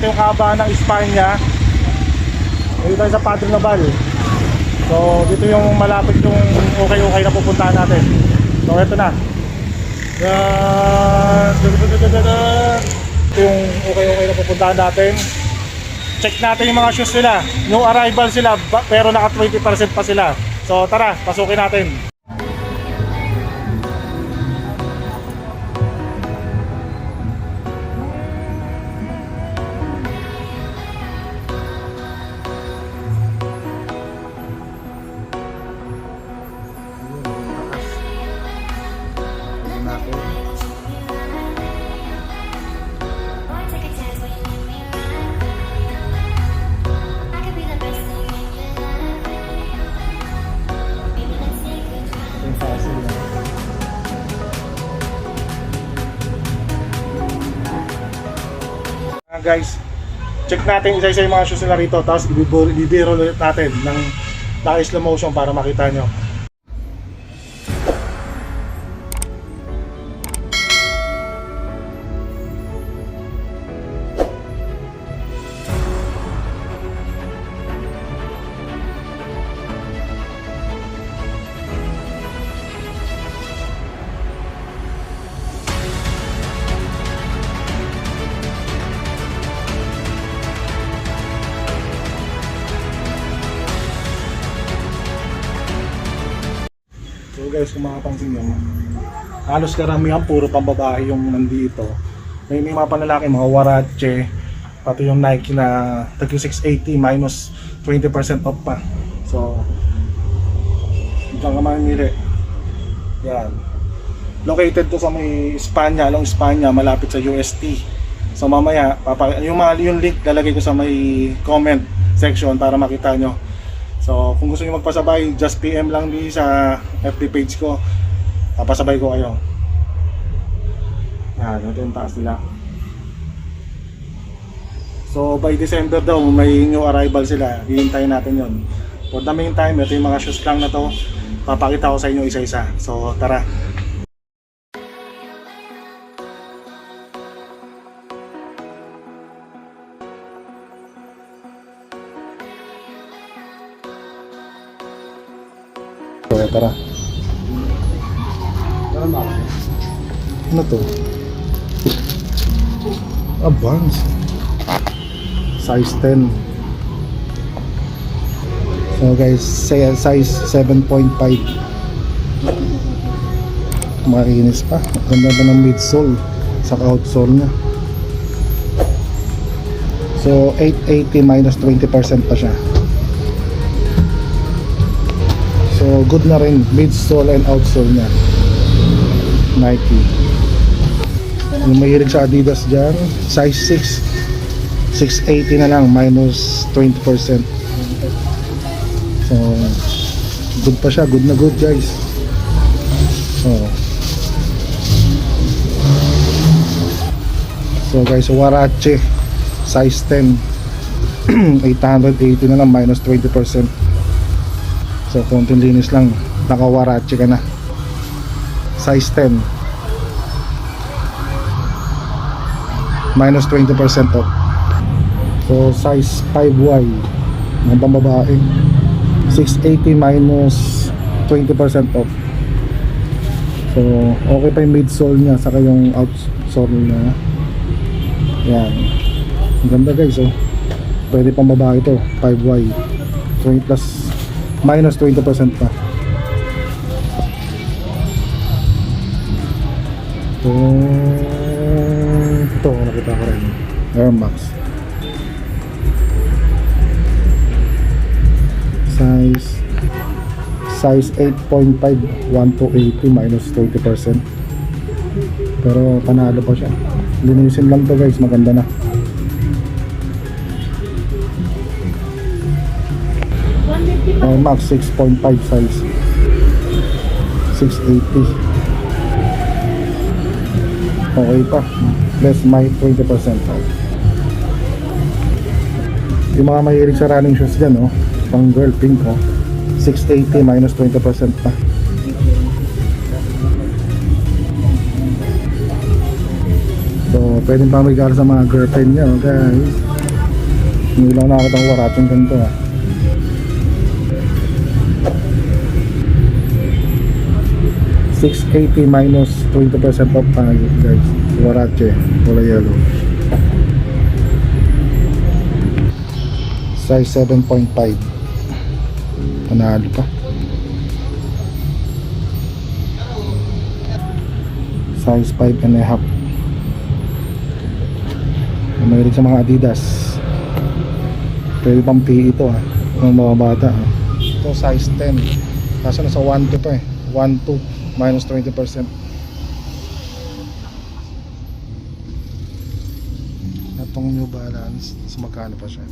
ito yung kahabaan ng Espanya. Dito tayo sa Padre Nobal. So dito yung malapit yung okay na pupuntahan natin. So ito na. Ito yung okay na pupuntahan natin. Check natin yung mga shoes nila. New arrival sila pero naka 20% pa sila. So tara, pasukin natin. Guys, check natin isa-isa yung mga shoes nila rito, tapos bibiro ulit natin ng naka-slow motion para makita nyo. So guys, kung makapansin nyo, halos karamihan puro pambabae yung nandito. May mga panlalaki, mga Warache, pati yung Nike na tag 680 minus 20% off pa. So diyan ka mamili. Yan, located to sa may Espanya, along Espanya, malapit sa UST. So mamaya yung link lalagay ko sa may comment section para makita nyo. So kung gusto niyo magpasabay, just PM lang di sa FB page ko. Papasabay ko kayo. Yan, ito yung taas nila. So by December daw may new arrival sila. Hihintayin natin yon. For the meantime, ito yung mga shoes lang na to. Papakita ko sa inyo isa-isa. So tara. So tara. Ano to? Vans. Size 10. So guys, size 7.5. Makinis pa. Ganda ba ng midsole sa outsole nya. So 880 minus 20% pa siya. So good na rin, midsole and outsole nya. Nike. Yung mahilig sa Adidas dyan, size 6, 680 na lang minus 20%. So good pa siya, good na good guys. So guys, Warache size 10 880 na lang minus 20%. So konting linis lang, naka Warache ka na. Size 10 minus 20% off. So size 5Y ng pambabae, 680 minus 20% off. So okay pa yung midsole nya saka yung outsole nya. Yan, ang ganda guys. Oh, pwede pang babae to, 5Y 20 plus minus 20% pa. Ito nakita ko rin, Air Max size 8.5, 1280 minus 20%. Pero panalo pa siya. Linisin lang to guys, maganda na. Air Max 6.5 size, 680. Okay pa, less my 20% off. Yung mga mahilig sa running shoes dyan, oh, pang girl, pink, oh, 680 minus 20% pa. So pwede pang regalo sa mga girlfriend nyo guys. Hindi lang nakakita ng Huarache ganito ah. $680 minus 20% off guys. Huarache, kulay yellow. Size 7.5. Panalo pa. Size 5 and a half. Mahilig sa mga Adidas. Pwede pang PE ito ah, ng mga bata ah. Ito size 10. Kaso nasa 1.2 pa eh. 1.2 minus 20%. Itong New Balance, so magkano pa siya?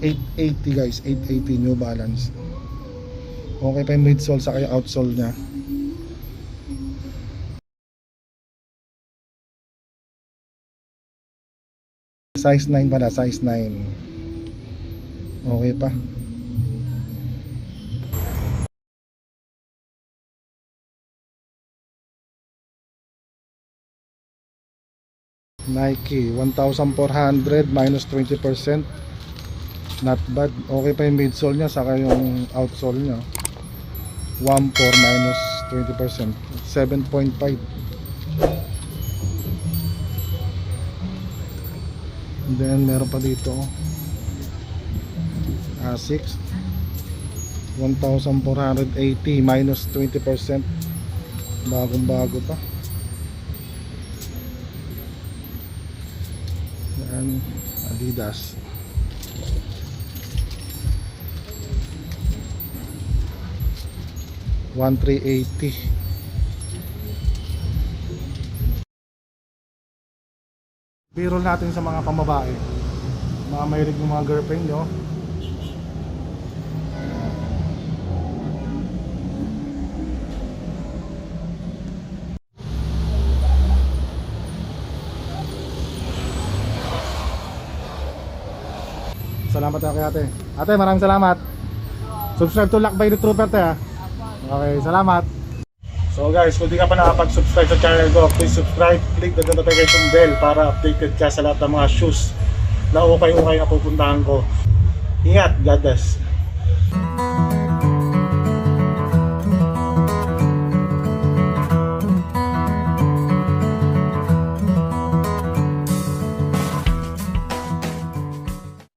880 guys, 880 New Balance. Okay pa yung midsole sa kaya outsole niya. Size 9 pala, size 9. Okay pa. Nike 1,400 minus 20%. Not bad. Okay pa yung midsole niya saka yung outsole niya. 1.4 minus 20%, 7.5. And then meron pa dito Asics 1,480 minus 20%. Bagong bago pa. Yan, Adidas. $1,380. Biro natin sa mga pambabae, mga mahilig ng mga girlfriend nyo. Salamat kay ate. Ate, maraming salamat. Subscribe to Lakbay the Trooper te ha. Okay, salamat. So guys, kung di ka pa nakapag-subscribe sa channel ko, please subscribe, click the notification bell para updated ka sa lahat ng mga shoes na ukay-ukay na pupuntahan ko. Ingat, God bless.